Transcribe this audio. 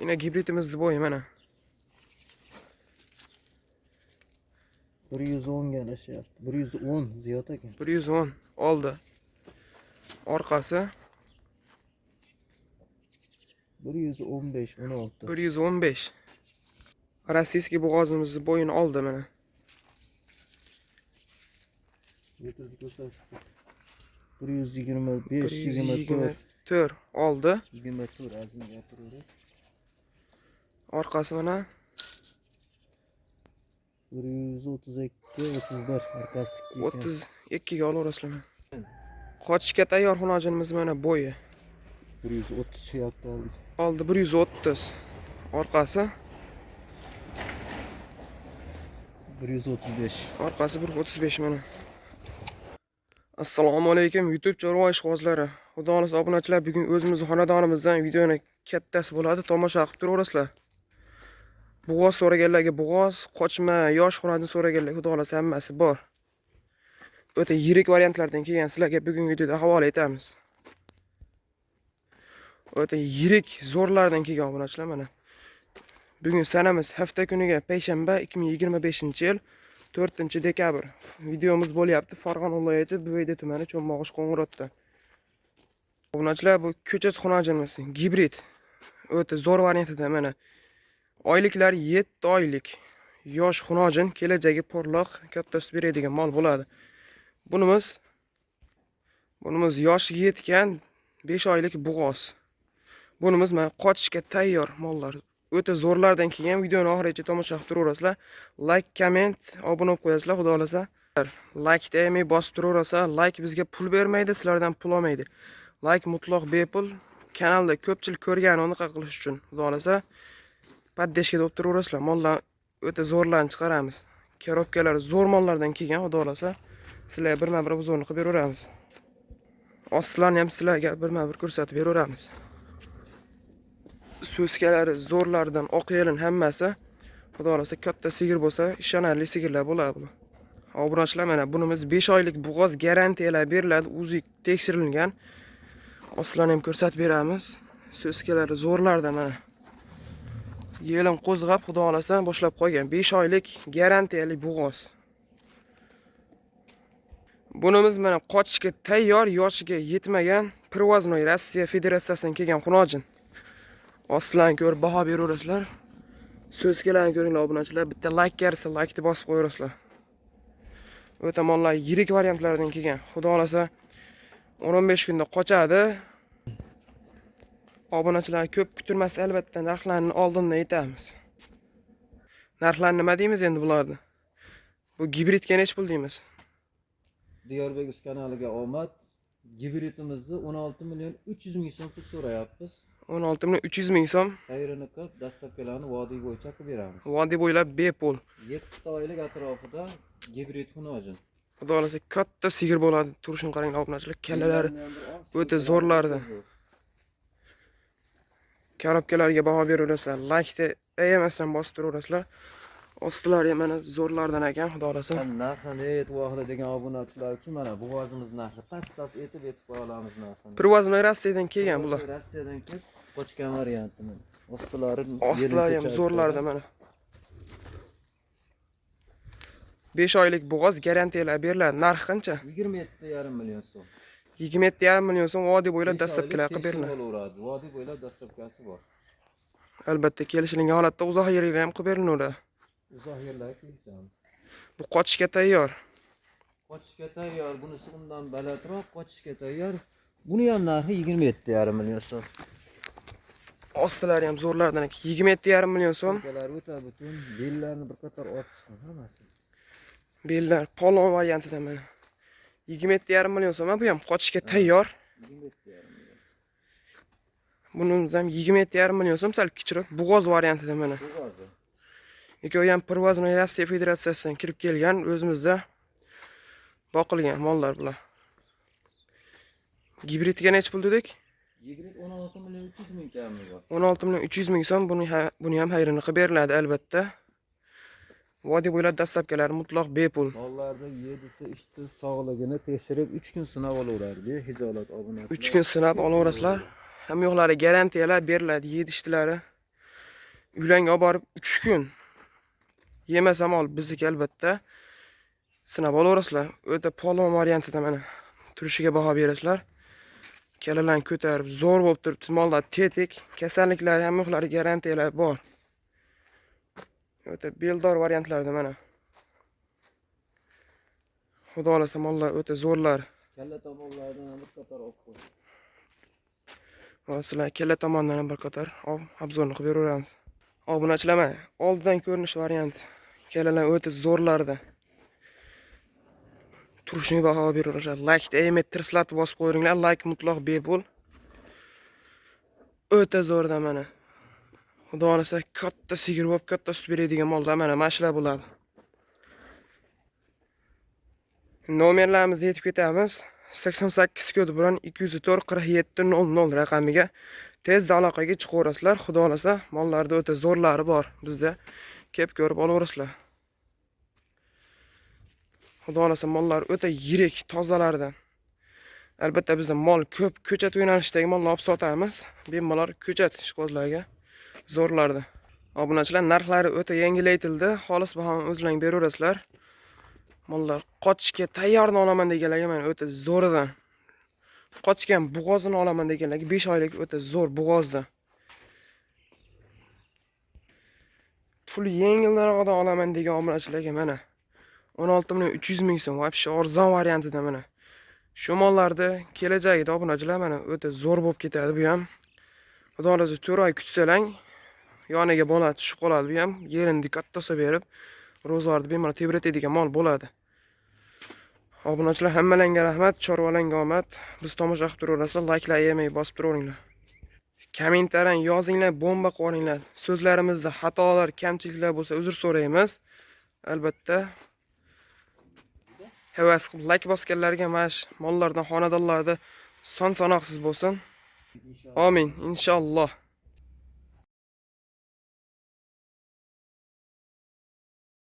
Yine gibridimizni bo'yi mana. 110 ga adashyapti. 110 ziyod ekan. 110 oldi. Orqasi 115 16. 115. Rossiyskiy bo'g'ozimizni bo'yini oldi mana. Metrni ko'rsatdi. 125 24. 124 oldi. 24 azim gapiraveradi. Orqasi mana 132 31 orqasi tikka ekan. 32 ga olaverasizlar. Qochishga tayyor xunojinimiz mana bo'yi. 130 chiqyapti oldi. Oldi 130. Orqasi 135. Orqasi 135 mana. Assalomu alaykum YouTube chorva ishqibozlari. Xudo xohlasa obunachilar, bugun o'zimiz xonadonimizdan videoni kattasi bo'ladi, tomosha qilib turaverasizlar. Bo'g'oz so'raganlarga bo'g'oz, qochma, yosh xonadon so'raganlarga xudo xohlasa hammasi bor. O'ta yirik variantlardan kelgan sizlarga bugungi videoda havola etamiz. O'ta yirik zo'rlardan kelgan obunachilar mana. Bugun sanamiz hafta kuniga payshanba 2025-yil 4 dekabr. Videomiz bo'lyapti Farg'ona viloyati Buvayda tumani Cho'nbog'ish Qo'ng'irotda. Obunachilar, bu ko'chat xonajinimiz gibrid. O'ta zo'r variantida mana. Oyliklar 7 oylik. Yosh xunojin, kelajagi porloq, katta sut beradigan mol bo'ladi. Bunimiz yoshiga yetgan 5 oylik bo'g'oz. Bunimiz mana qochishga tayyor mollar. O'ta zo'rlardan kelgan videoni oxirigacha tomosha qilib turaverasizlar. Like, komment, obuna bo'lib qo'yasizlar, xudo xolasa. Like demay bosib turaverasizlar. Like bizga pul bermaydi, sizlardan pul olmaydi. Like mutlaq bepul. Kanalda ko'pchilik ko'rgani unaqa qilish uchun, xudo xolasa. Podдержка deb turaverasizlar. Mollar o'ta zo'rlarni chiqaramiz. Korobkalar zo'r mollardan kelgan, xudo xolasa. Sizlarga birma-bir zo'rni qilib beraveramiz. Ostlarni ham sizlarga birma-bir ko'rsatib beraveramiz. So'skalari zo'rlardan, oq yelin hammasi. Xudo xolasa katta sigir bo'lsa, ishonarli sigirlar bo'ladi bular. Obunachilar, mana bunimiz 5 oylik bo'g'oz, garantiyalar beriladi, o'zi tekshirilgan. Ostlarni ham ko'rsatib beramiz. So'skalari zo'rlardan mana. Yelin qo'zg'ab, xudo xolasa boshlab qo'ygan 5 oylik garantiyali bo'g'oz. Bunimiz mana qochishga tayyor, yoshiga yetmagan Привозной Rossiya Federatsiyasidan kelgan xunojin. Ostlarni ko'rib baho beraverasizlar. So'zkalarni ko'ringlar obunachilar, bitta like kelsa like-ni bosib qo'yaverasizlar. O'ta mollar yirik variantlardan kelgan. Xudo xolasa 10-15 kunda qochadi. Obunachilar ko'p kutirmasdan albatta narxlarni oldindan aytamiz. Narxlarni nima deymiz endi bularni? Bu gibridga necha pul deymiz? Diyorbek uz kanaliga omad. Gibridimizni 16 million 300 ming so'm pul so'rayapmiz. 16 million 300 ming so'm. Xayrini qilib, dastavkalarni vodiy bo'yicha qilib beramiz. Vodiy bo'ylab bepul. 7 oylik atrofida gibrid xunojin. Xudo xolasa katta sigir bo'ladi. Turishini qaranglar obunachilar, kallalari o'ta zo'rlardi. Korobkalarga baho beraverasizlar. Like-ni ayamasdan bosib turaverasizlar. Ostlari ham mana zo'rlardan ekan, xudo xolasa. Narxini aytib oxiri degan obunachilar uchun mana bo'g'ozimiz narxi past-past etib qo'ya olamiz narxini. Привозной Rossiyadan kelgan bular. Rossiyadan kelib qochgan varianti mana. Ostlari Ostlari ham zo'rlarda mana. 5 oylik bo'g'oz garantiyalar beriladi. Narxi qancha? 27,5 million so'm. 27,5 million so'm vodiy bo'ylab dastavkalar qilib beriladi. Vodiy bo'ylab dastavkasi bor. Albatta kelishilgan holatda uzoq yerlarga ham qilib berilaveradi. Uzoq yerlarga kelishamiz. Bu qochishga tayyor. Qochishga tayyor, bunisi undan balandroq, qochishga tayyor. Buni ham narxi 27,5 million so'm. Ostlari ham zo'rlardan ekan. 27,5 million so'm. Ko'rkalar o'ta butun, bellarni bir qator olib chiqqan hammasi. Bellar polvon variantidan mana. 27,5 million so'm, bu ham qochishga tayyor. 27,5 million. Bunimiz ham 27,5 million so'm, sal kichikroq bo'g'oz variantida mana. Bo'g'ozi. Ikkovi ham Привозной Rossiya Federatsiyasidan kirib kelgan, o'zimizda boqilgan mollar bular. Gibridga necha pul dedik? Gibrid 16 million 300 ming kami bor. 16 million 300 ming so'm, buni ham xayrini qilib beriladi albatta. Vodiy bo'ylab dastavkalari mutlaq bepul. Mollarda yedisi, ichdi, sog'ligini tekshirib 3 kun sinab olaveradi, hijolat obunachilar. 3 kun sinab olaverasizlar. Hamma yo'qlari garantiyalar beriladi, yedishtilari. Uylanga olib borib 3 kun yemasa mol bizniki albatta. Sinab olaverasizlar. O'ta polvon variantida mana turishiga baho berasizlar. Kallalarni ko'tarib zo'r bo'lib turibdi. Mollar tetik, kasalliklari ham yo'qlari garantiyalar bor. O'ta beldor variantlarda mana. Xudo xolasa mollar o'ta zo'rlar. Kalla tomonlaridan ham bir qator olib qo'y. Va sizlar kalla tomondan ham bir qator obzorni qilib beraveramiz. Obunachilar, mana oldidan ko'rinish variant. Kallalar o'ta zo'rlarda. Turishini baho beraverasizlar. Like ayamay tirslatib bosib qo'yinglar. Like mutlaq bepul. O'ta zo'rda mana. Xudo xolasa katta sigir bo'lib, katta sut beradigan mollar mana shular bo'ladi. Nomerlarimizga yetib ketamiz. 88 kodi bilan 204 47 00 raqamiga tezda aloqaga chiqaverasizlar. Xudo xolasa mollarda o'ta zo'rlari bor bizda. Kelib ko'rib olaverasizlar. Xudo xolasa mollar o'ta yirik, tozalardan. Albatta bizda mol ko'p, ko'chat yo'nalishdagi molni olib sotamiz. Bemalol ko'chat ishqibozlarga zo'rlarda. Obunachilar, narxlari o'ta yengillaytirildi. Xolis bahoni o'zlaring beraverasizlar. Mollar qochishga tayyorni olaman deganlarga mana o'ta zo'ridan. Qochgan bo'g'ozini olaman deganlarga 5 oylik o'ta zo'r bo'g'ozda. Pul yengilroqdan olaman degan obunachilarga mana 16 million 300 ming so'm вообще arzon variantida mana. Shu mollarda kelajagida obunachilar mana o'ta zo'r bo'lib ketadi bu ham. Xudo xolasa 4 oy kutsalang yoniga bola tushib qoladi bu ham. Yerini kattasa berib ro'zg'orni bemalol tebratadigan mol bo'ladi. Obunachilar, hammalangga rahmat, chorvalarga omad. Biz tomosha qilib turaverasizlar, likelar ayamay bosib turaveringlar. Kommentariy yozinglar, bomba qo'yinglar. So'zlarimizda xatolar, kamchiliklar bo'lsa uzr so'raymiz. Albatta havas qilib like bosganlarga mana shu mollardan, xonadonlarda son sanoqsiz bo'lsin. Amin, inshaalloh.